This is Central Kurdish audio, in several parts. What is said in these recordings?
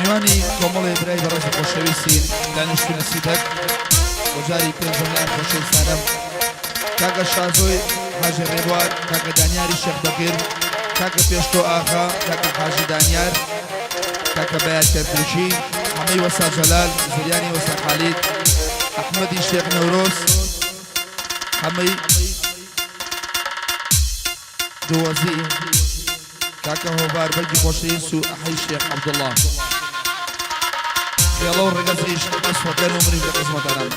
میوانی کۆمەڵێ برای بەڕێز و خۆشەویستین دانیشتوونە سیبەک بۆ جاری پێنجەم لایان خۆشەویستانم کاکە شازۆی حاجی ڕێبوار، کاکە دانیاری شێخ بەکر، کاکە پێشکۆ ئاغا، کاکە حاجی دانیار، کاکە بەیار کەرکوکی، حەمەی وەسا جەلال، زریانی وەسا خالید، ئەحمەدی شێخ نەورۆز، حەمەی دووەزی، کاکە هۆڤار بەگی خۆشەویست و ئەحەی شێخ عەبدوڵڵا. خێڵە و ڕەگەزیش ئەسوەکەن و منیش لە خزمەتانم.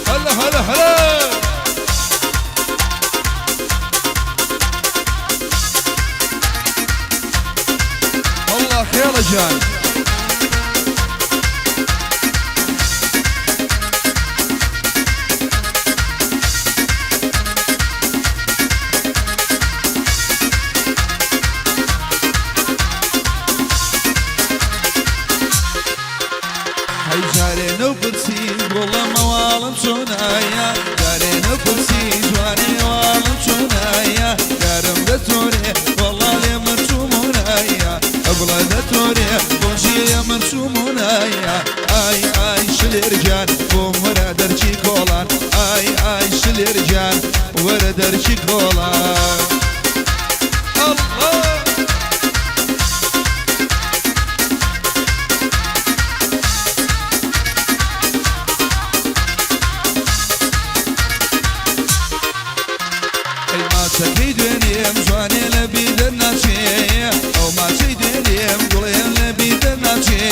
هەلە هەلە هەلە. والله خێڵە گیان. هەی جارێ نەوپرسی گوڵە مەواڵم چۆنایە، جارێ نەوپرسی جوانێ واڵم چۆنایە، یارم دەتۆرێ وەڵا لێ من چوومۆنایە، ئەگوڵە دەتۆرێ بۆچی لێ من چوومۆنایە، ئای ئای شلێر گیان بۆم وەرە دەرچی کۆڵان، ئای ئای شلێر گیان وەرە دەرچی کۆڵان. ئەڵڵا. ئەی ماچەکەی دوێنێم جوانێ لە بیر دەرناچێ، ئەو ماچەی دوێنێم گوڵێم لە بیر دەرناچێ،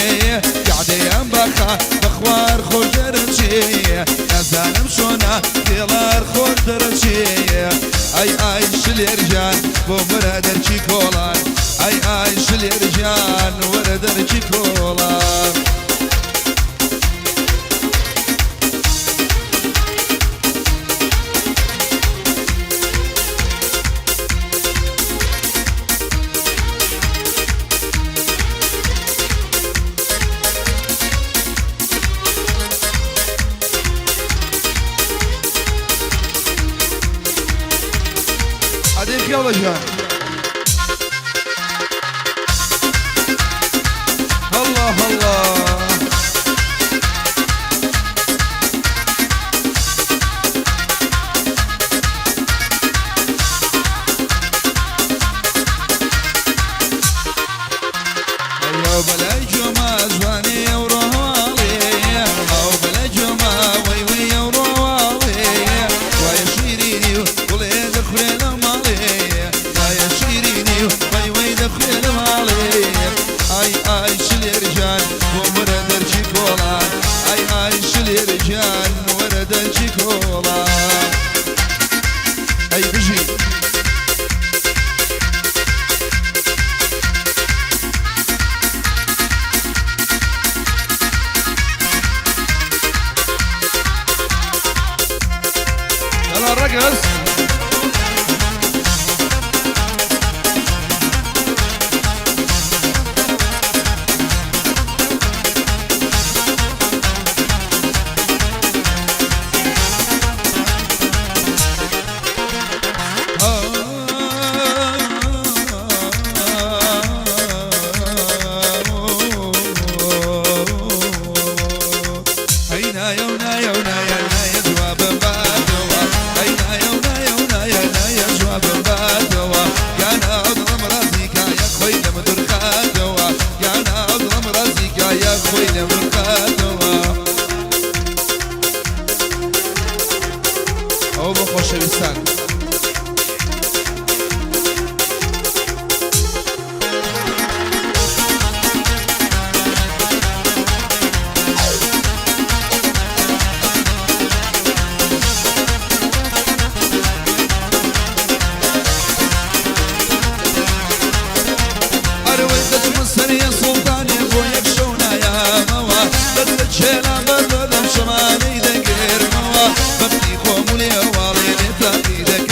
گەعدەیان باخە بە خوار خۆش دەرەچێ، نازانم چۆنە تێڵار خۆش دەرەچێ. ئای ئای شلێر گیان بۆم وەرە دەرکی کۆڵان، ئای ئای شلێر گیان وەرە دەرکی کۆڵان. ئەدی خێڵە گیان. هەڵا هەڵا. ئەو بەلای گوێما جوانێ ئەوڕۆ هەواڵێ، ئەو بەلای گوێما وەی وەی ئەوڕۆ هەواڵێ، وایە شیرینی و گوڵێ دەخورێ لە ماڵێ، وایە شیرینی و وەی وەی دەخورێ لە ماڵێ. ئای ئای شلێر گیان بۆم وەرە دەرکی کۆڵان، ئای ئای شلێر گیان وەرە دەرکی کۆڵان. ئەی بژی. يلا الرقص. ئەوە بۆ خۆشەویستان. ئەرەوەی دەچمە سەریە سوڵتانێ بۆ یەک شەو نایامەوە، دەست لە کێلان بەردەدەم شەمانەی دەگرمەوە، بەختی خۆم و لێواڵێ لێ تاقی دەکەمەوە.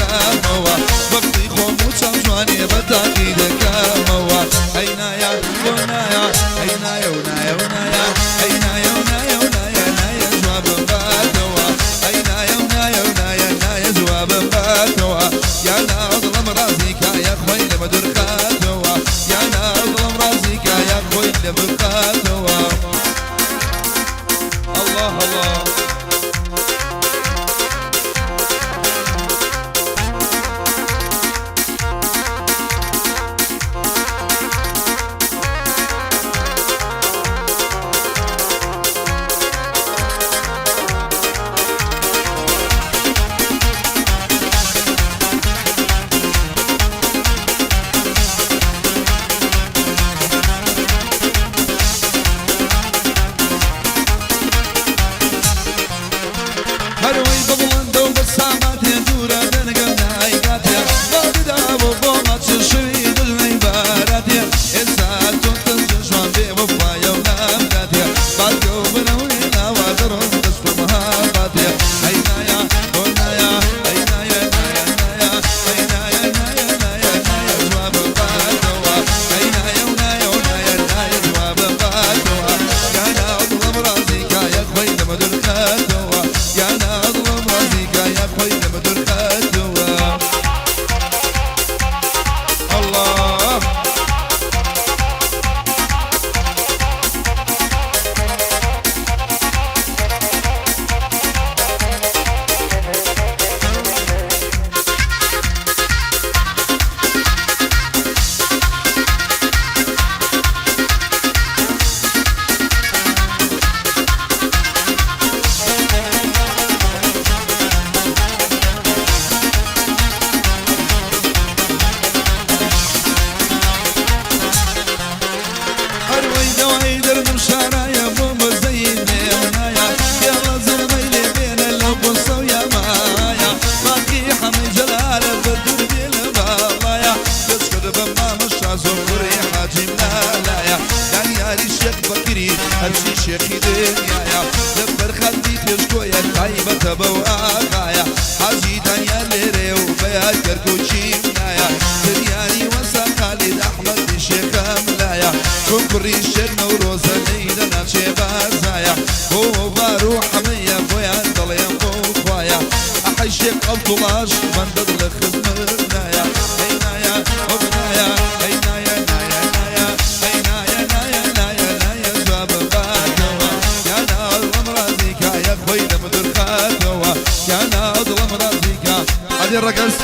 کەرکوکی نایە زریانی وەسا خالید ئەحمەدی شێخەم لایە چۆن کوڕی شێر نەورۆزە لێی دەناچێ بازایە بۆ بار و حەمەیە بۆیان دەڵێم بۆ خوایە ئەحەی شێخ عەبدوڵاش بەندە لە خزمت نایە ئەی نایە ئۆ نایە ئەی نایە نایە نایە ئەی نایە نایە نایە نایە جوابم باتەوە یان ئاڵم ڕازی کا یە خۆی لەم دوورخاتەوە یان دڵم ڕازی کا ئەدی ڕەگەز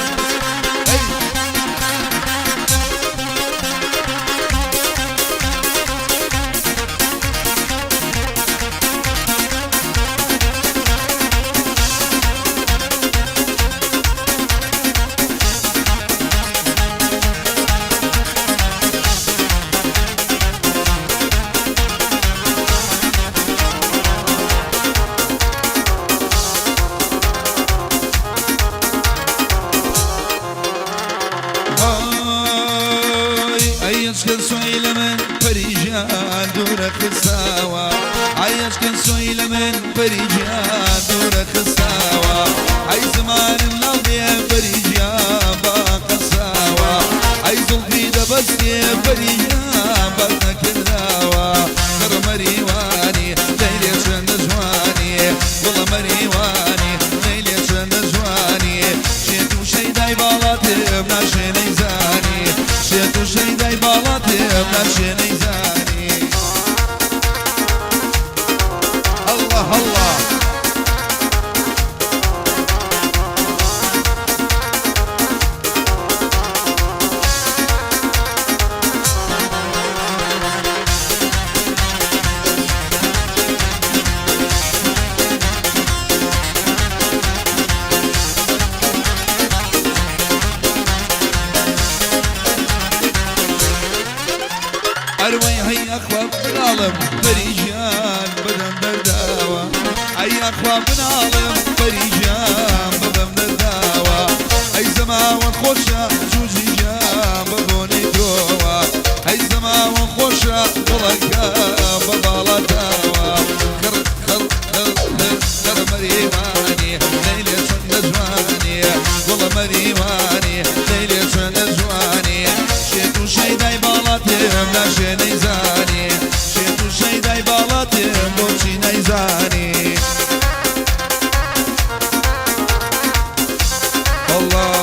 ئەی. ئەی ئەچکە سۆی لە من پەریژان دوورە خساوە، ئەی ئەچکە سۆی لە من پەریژان دوورە خساوە، ئەی زمانم لاڵ بێ پەریژان با قەساوە، ئەی زوڵفی دەبەستێ پەریژان بەس نەکرداوە. خڕ مەریوانی لەیلێ چەندە جوانی، گوڵە مەریوانی لەیلێ چەندە جوانی، شێت و شەیدای باڵاتم ناشێ نەیزانی، شێت و شەیدای باڵاتم ناشێ نەیزانی. الله الله. ئەروەی هەی ئەخوا بناڵم پەریژان بەدەم دەرداوە، ئەی ئەخوا بناڵم پەریژان بەدەم دەرداوە، ئەی زەماوەن خۆشە جوجیژان بە بۆنەی تۆوە، ئەی زەماوەن خۆشە دڵەکە بە باڵاتاوە. خڕ خڕ خڕ خڕ خڕ مەریوانی لەیلێ چەندە جوانی، گوڵە مەریوانی لەیلێ چەندە جوانی، شێت و شەیدای باڵاتم ناشێ نەیزانی، شێت و شەیدای باڵاتم بۆچی نەیزانی. الله.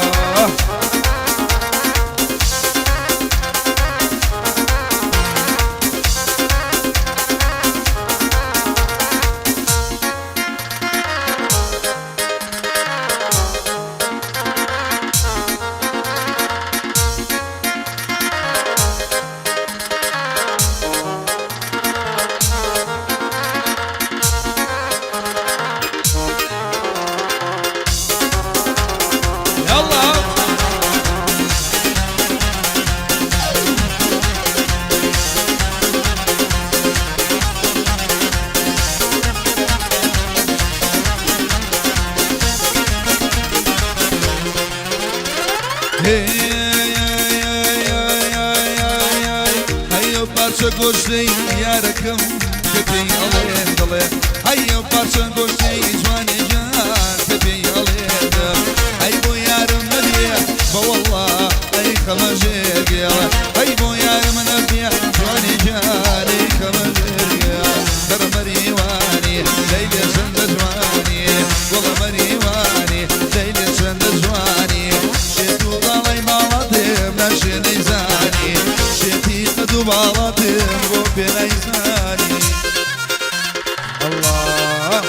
يلا. هەیە پارچە گۆشتەی یارەکەم کە پێی ئەڵێن دڵێ، هەیە پارچە گۆشتەی جوانێ جان کە پێی ئەڵێن دڵ، ئەی بۆ یارم نەبێ بەوەڵڵا ئەی خەمە ژێرگێڵ، ئەی بۆ یارم نەبێ جوانێ جان ئەی خەمە ژێرگێڵ. دەر مەریوانی لەیلێ چەندە جوانی، گوڵە مەریوانی لەیلێ چەندە جوانی، شێت و باڵای ماڵاتم ناشێ نەیزانی، شێتی قەد و باڵاتم بۆ پێ نەیزانی. الله.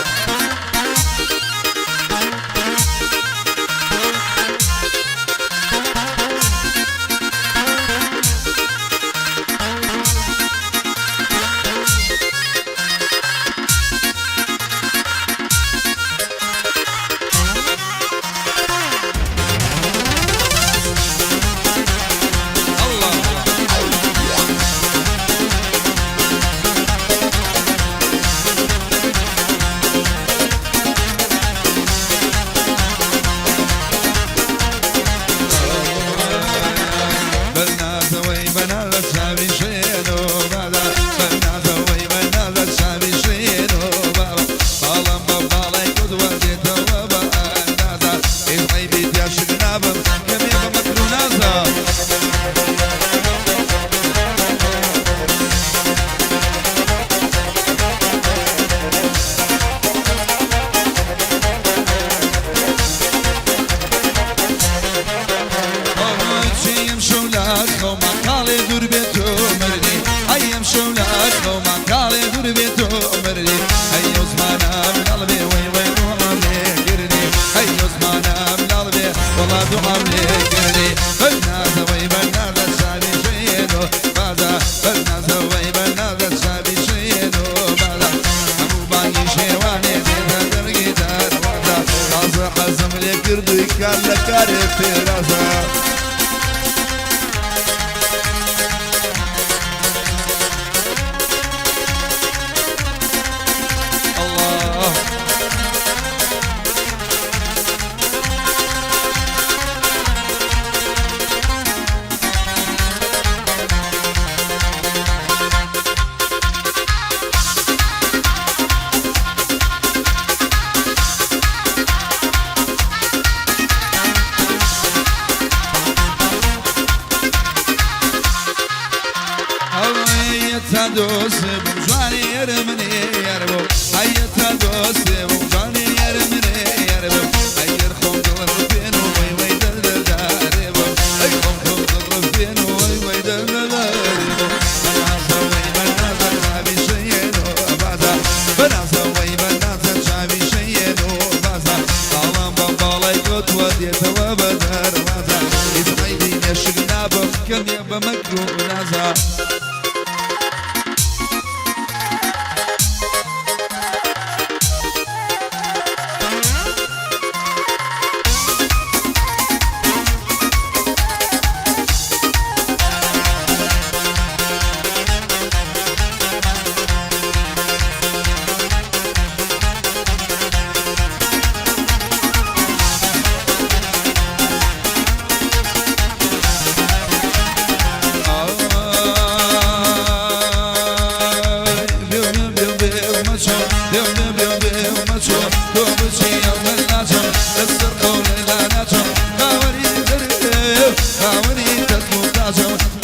خەوما کاڵێ دوور بێت تۆ مردی، ئەی ئەمشەو لە خەوما کاڵێ دوور بێت تۆ مردی، ئەی ئەو زمانە مناڵ بێ وەی وەی دوعام لێ کردی، ئەی ئەو زمانە مناڵ بێ وەڵا دوعام لێ کردی. بەنازەوەی بەنازە چاوی شەیێنۆ بازە، بەنازەوەی بەنازە چاوی شەیێنۆ بازە، هەموو بانگی شێوانێ دێتە دەرگی دەروازە، تازە حەزم لێ کردووی کار لە کارێ تێرازە. ئەڵڵا. ئەوەیە تا دۆست بووم جوانی یەرمنێ یار بووم، ئەیە تا دۆست بووم جوانی یەرمنێ یار بووم، ئەگەر خۆم دڵڕفێن و وەی وەی دەردەدارێ بووم، ئەی خۆم خۆم دڵڕفێن و وەی وەی دەردەدارێ بووم. بەنازەوەی بەنازە چاوی شەیێن و بازە، بەنازەوەی بەنازە چاوی شەیێن و بازە، باڵام بە باڵای کەوتووە دێتەوە بە دەروازە، هیچ عەیبی مێشک نابم کەمێ بە مەکر و نازە.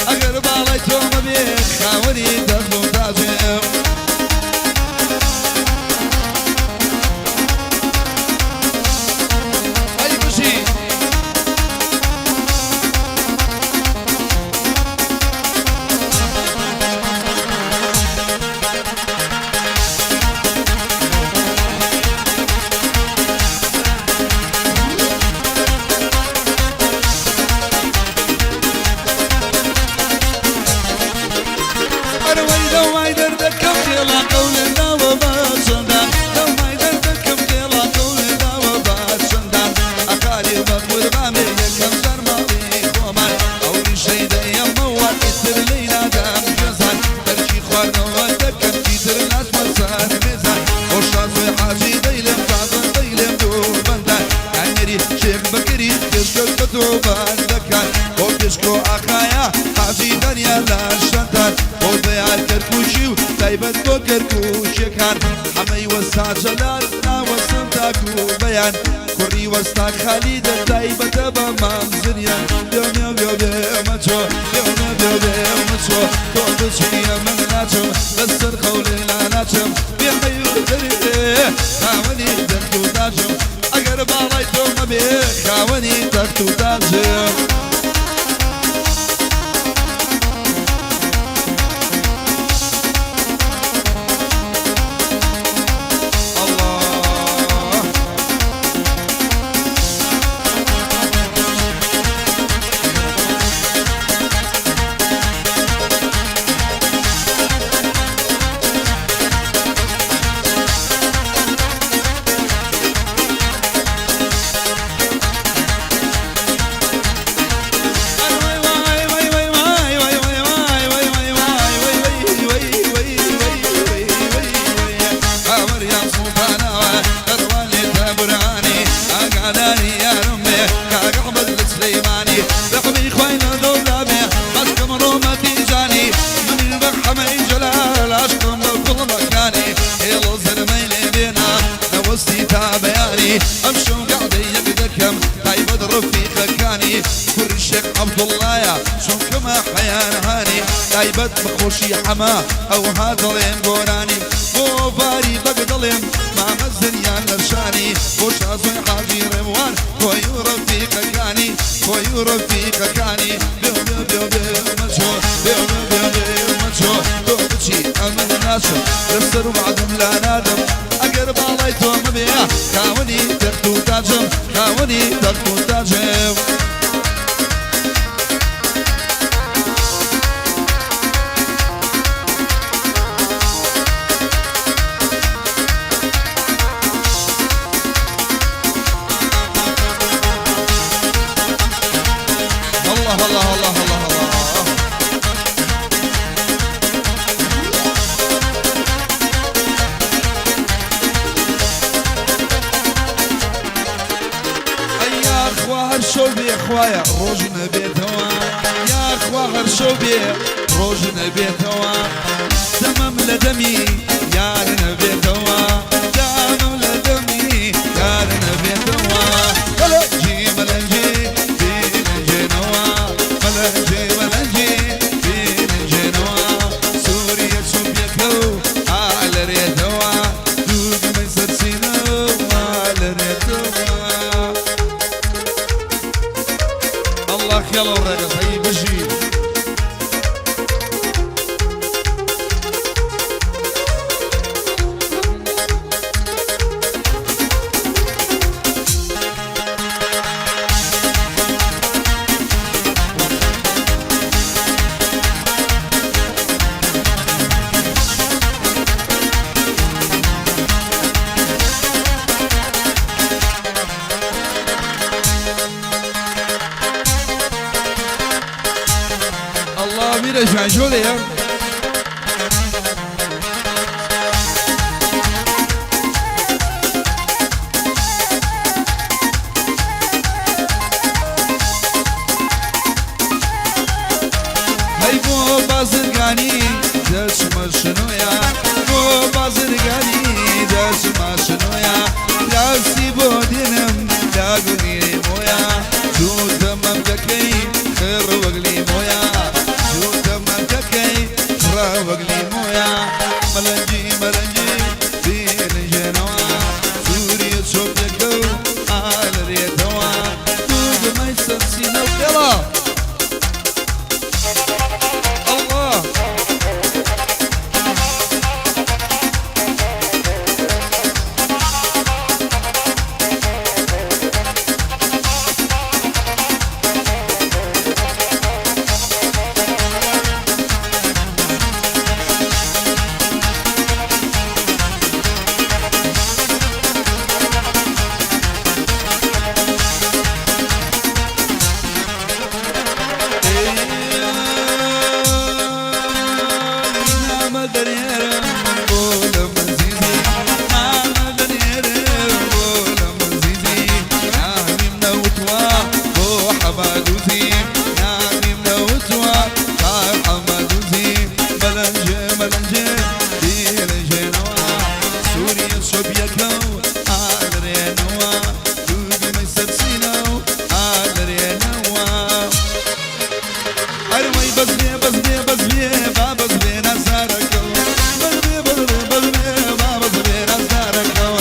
ئەگەر باڵای تۆمە بێ خاوەنی دەست و تاجم. ئەی بژی. ئەرەوەی دەوای دەردەکەم تێڵا قەولێ داوە بە چەندان، دەوای دەردەکەم تێڵا قەولێ داوە بە چەندان، ئەقاری بە قوربانێ یەکەم جار ماڵی خۆمان، ئەو ڕیشەی دەیەمەوە ئیتر لێی نادام گوێزان، تەرکی خواردنەوە دەکەم چیتر ناچمە سەر مێزان، بۆ شازوێ حاجی دەیلێم تازە دەیلێم دوو بەندان، ئەمیری شێخ بکری پێشکەوت بە تۆبان دەکات، بۆ پێشکۆ ئاخایە حاجی دەنیا لە شەنتان، بۆ دەیار کەرکوکی و تایبەت بۆ کەرکوکیەکان، حەمەی وەستا جەلال ناوەستم تاکو بەیان، کوڕی وەستا خالیدە تایبەتە بە مام زریان. بێ بێ بێ بێ مەچۆ، بێ بێ بێ بێ مەچۆ، تۆ بچیە من ناچم، لەسەر قەولێ لا ناچم، بێ مەیل دەرێ خاوەنی تەخت و تاجم، ئەگەر باڵای تۆ مەبێ خاوەنی تەخت و تاجم. ئەڵڵا. ئەمشەو قعدەی یەک دەکەم تایبەت ڕەفیقەکانی، کوڕی شێخ عەبدوڵڵایە چونکەمە حەیان هانی، تایبەت بەخۆشی حەمە ئەوها دەڵێم گۆرانی، بۆ ڤاری بەگ دەڵێم مامە زریان لە شانی، بۆ شازۆی حاجی ڕێبوار خۆی و ڕەفیقەکانی، خۆی و ڕەفیقەکانی. بێ بێ بێ بێ. لەسەر وەعدم لا نادەم ئەگەر باڵای تۆ مەبێ خاوەنی تەخت و تاجم خاوەنی تەخت و تاجم. الله الله الله الله الله. ئەی یاخوا هەر شەو بێ خوایە ڕۆژ نەبێتەوە یاخوا هەر شەو بێ ڕۆژ نەبێتەوە دەمم لە دەمی یار نەبێتەوە دامم لە دەمی یار نەبێتەوە مەلەنجی مەلەنجی بینجێنەوە مەلەنجی مەلەنجی بینجێنەوە سووریە چوبیەکە و ئالەرێتەوە دووگمەی سەرسینە و ئالەرێتەوە. الله خێڵە و ڕێگەز هەی بژی. الله میرە جوان جۆلەیە. هەی بۆ بازرگانی دەچمە شنۆیە بۆ بازرگانی دەچمە شنۆیە داسی بۆ دێنم داگونی مۆیە جووتە مەمکەکەی خڕ وەگلی مۆیە جووتە مەمکەکەی خڕ وەگلی مۆیە مەلەنجی مەلەنجی بینژێنەوە سووریە چۆپێکە و ئالەرێتەوە دوودمەی سەرسینە و خێڵە. الله. ئەروەی بەزمێ بەزمێ بەزمێ با بەزمێ نازارەکەم بەزمێ بەزمێ بەزمێ با بەزمێ نازارەکەم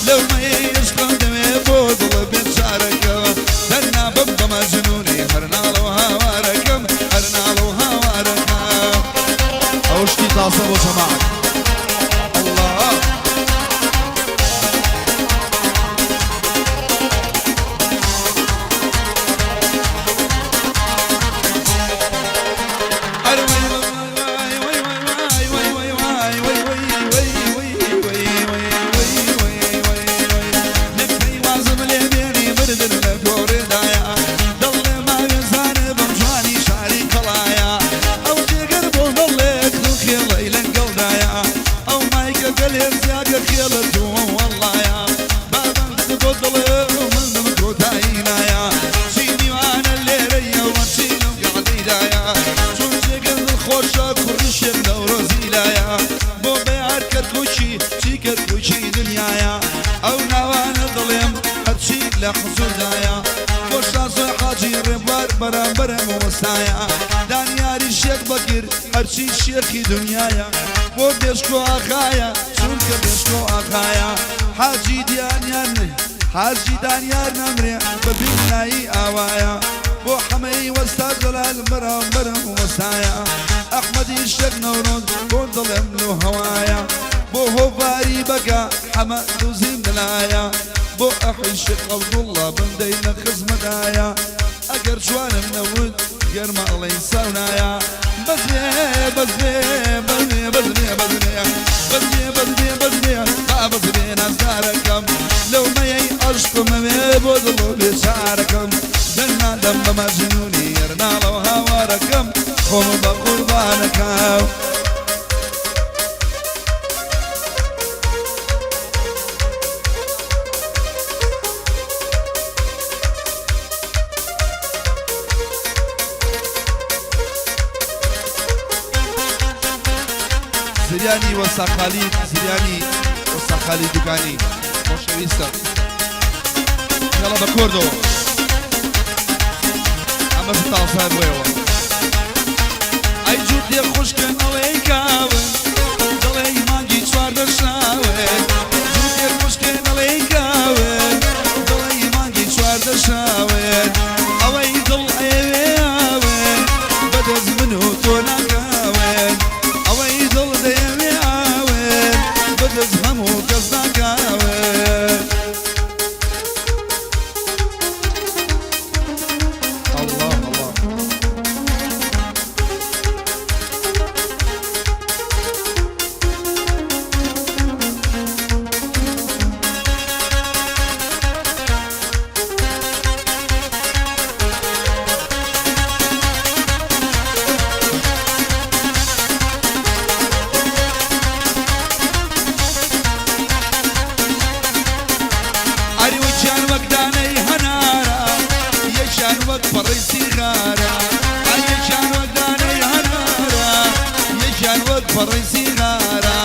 لەو مەیەی عشقم دەوێ بۆ دڵە بێ چارەکەم دەرنابم بە مەجنونی هەر ناڵە و هاوارەکەم هەر ناڵە و هاوارەکەم. ئەو شتی تازە بۆ جەماعەت. الله. خۆشە کوڕیشێک نەورۆزی لایە بۆ بەیار کەرکوکی چی کەرکوکی دنیاە ئەو ناوانە دڵێم هەرچی لە حزوردایە بۆ شازۆی حاجی ڕێبوار بەرامبەرم وەستایە دانیاری شێخ بەکر هەرچی شێخی دنیاە بۆ بێشکۆ ئاخایە چونکە بێشکۆ ئاخایە حاجی دیانیان حاجی دانیار نەمرێ بە بینایی ئاوایە بۆ حەمەی وەستا جەلال بەرامبەرم وەستایە ئەحمەدی شێخ نەورۆز بۆ دڵێم لۆ هەوایە. بۆ هۆڤاری بەگا حەمە دوزیم دلایە بۆ ئەحی شێخ عەبدوڵڵا بەندەی لە خزمەتایە ئەگەر جوانم نەوت گەرمە ئەڵێی ساونایە بەزمێ بەزمێ بەزمێ بەزمێ بەزمێ بەزمێ بەزمێ بەزمێ با بەزمێ نازدارەکەم لەو مەیەی عەشقمەوێ بۆ دڵ و بێچارەکەم دەرنادەم بە مەجنونی یەرناڵەو هاوارەکەم خۆم بە قوربانەکەم. زریانی وەستا خالید زریانی وەستا خالید دوکانی خۆشەویستە هێڵە بە کۆردەوە ئەمەش تازە بۆیەوە ئەی جووتێ خوشکن ئەڵێی کاون دڵێی مانگی چواردە شاون جووتێ خوشکن ئەڵێی کاون دڵێی مانگی چواردە شاون ئەوەی دڵ ئەیەوێ ئاون بەدەست من و تۆ ناکاون ئەوەی دڵ دەیەوێ ئاون بەدەست هەموو کەس ناکاون. اللە اللە. ئەری وەکیان وەک دانەی هەنارە یەکیان وەک پەڕەی سیغارە ئەی یەکیان وەک دانەی هەنارە یەکیان وەک پەڕەی سیغارە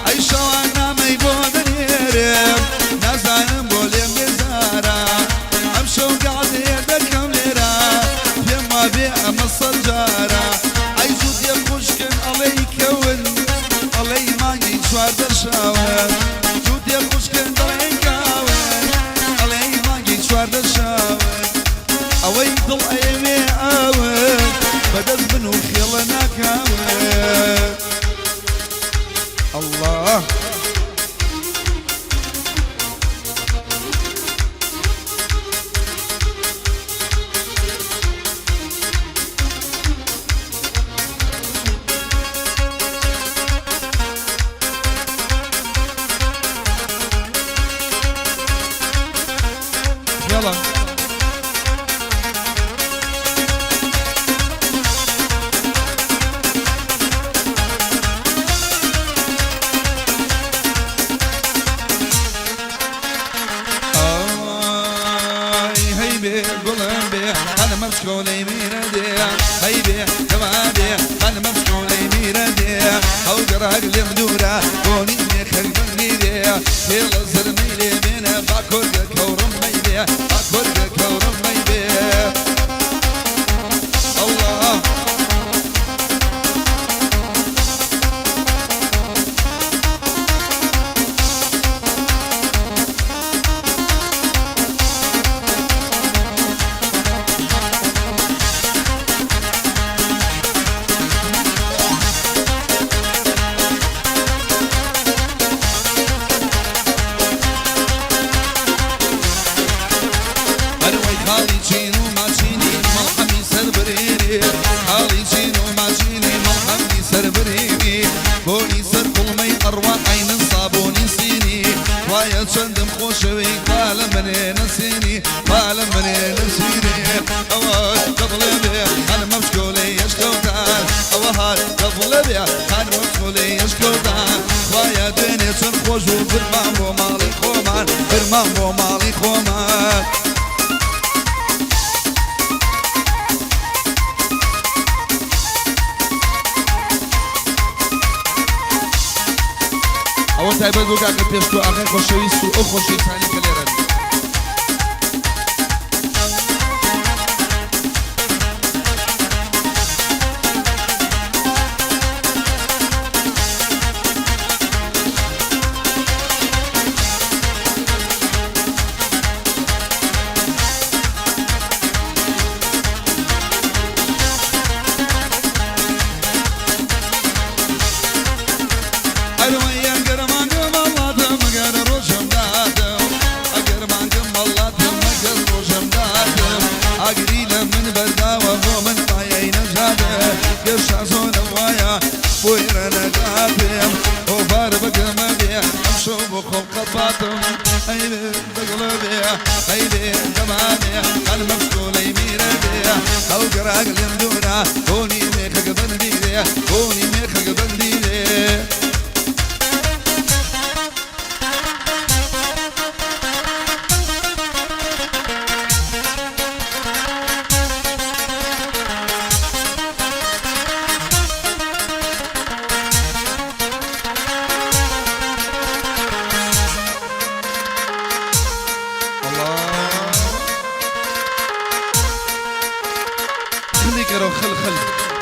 ئەی شەوان نامەی بۆ دەنێرم نازانم بۆ لێم بێزارە ئەمشەو گەعدێ دەکەم لێرە پێم وابێ ئەمە سەد جارە ئەی جووتێ خوشکن ئەڵێی کەون ئەڵێی مانگی چواردە شاون جووتێ خوشکن دەڵێن کاون ئەڵێی مانگی چواردە شاون ئەوەی دڵ ئەیەوێ ئاون بەدەست من و خێڵە ناکاون ئەڵڵا. یاڵا. ئای هەی بێ گوڵم بێ خانمە بچکۆلەی میرە دێ هەی بێ دەوا بێ خانمە بچکۆلەی میرە دێ ئەو گەڕاک لێم دوورە بۆنی مێخەک بەنگی دێ هێڵە زرمەی لێ بێنە با کۆرگە کەوڕم مەی بێ با کۆرگە کەوڕم مەی بێ ئەڵڵا. هەروەی خاڵی چین و ماچینی مەڵحەمی سەر برینی خاڵی چین و ماچینی مەڵحەمی سەر برینی بۆنی سەر کوڵمەی ئەڕوا عەینەن سابۆنی سینی خوایە چەندم خۆشەوێی با لە منێ نەسێنی با لە منێ نەسینێ ئەوە دەبڵێ بێ خانمە بچکۆلەی ئەشکەوتان ئەوە هات دەبڵێ بێ خانمە بچکۆلەی ئەشکەوتان خوایە دوێنێ چەند خۆش بوو برمان بۆ ماڵی خۆمان برمان بۆ ماڵی خۆمان. ئەوە تایبەت بۆ کاکە پێشکۆ ئاغای خۆشەویست و ئەو خۆشەویستانەی کە لێرەن. ئەروەیە گەرما دەستیان بەرداوە بۆ من پایەی نەجاتێ گەر شازۆنم وایە بۆی ڕەنەگاتێم هۆبار بکەمە بێ ئەمشەو بۆ خۆم قەپاتم ئەی بێ دەگڵە بێ ئەی بێ دەمانێ خانمە پشکۆلەی میرە بێ هەڵگەڕاک لێم دوورە بۆنی مێخەک بەندیرێ بۆنی مێخەک بەندیرێ. خلی کەرەوە خل خل.